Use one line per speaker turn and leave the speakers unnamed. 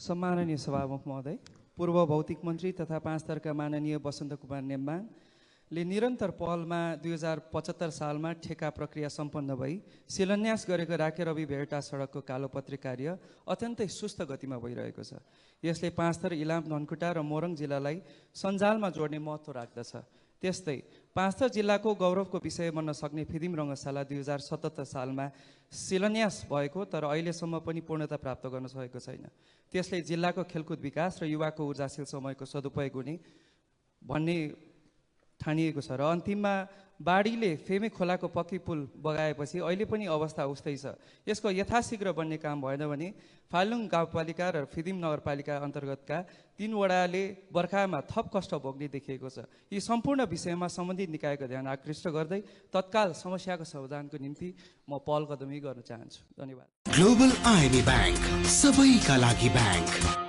सम्माननीय सभामुख महोदय, पूर्व भौतिक मन्त्री तथा 5 थरका माननीय वसन्त कुमार नेम्बाङले निरन्तर पहलमा 2075 सालमा ठेका प्रक्रिया सम्पन्न भई शिलान्यास गरेको राखे रवि भेरटा सडकको कालोपत्री कार्य अत्यन्तै सुस्त गतिमा भइरहेको छ। यसले 5 थर, इलाम, धनकुटा र मोरङ जिल्लालाई सञ्जालमा जोड्ने महत्त्व राख्दछ। त्यस्तै 5 थर जिल्लाको गौरवको विषय बन्न सक्ने फिदिम रङ्गशाला 2077 सालमा शिलान्यास भएको तर अहिलेसम्म पनि पूर्णता प्राप्त गर्न सकेको छैन। त्यसले जिल्लाको खेलकुद विकास र युवाको ऊर्जाशील समयको सदुपयोग हुने भन्ने ठानिएको छ र अन्तिममा बाढीले फेमे खोलाको पक्की पुल बगाएपछि अहिले पनि अवस्था उस्तै छ। यसको यथाशीघ्र बन्ने काम भएन भने फालुङ गाउँपालिका र फिदिम नगरपालिका अन्तर्गतका 3 वडाले बर्खामा थप कष्ट भोग्ने देखिएको छ। यी सम्पूर्ण विषयमा सम्बन्धित निकायको ध्यान आकृष्ट गर्दै तत्काल समस्याको समाधानको निम्ति म पहल कदमी गर्न चाहन्छु। धन्यवाद।
ग्लोबल आईएमई बैंक सबैका लागि बैंक।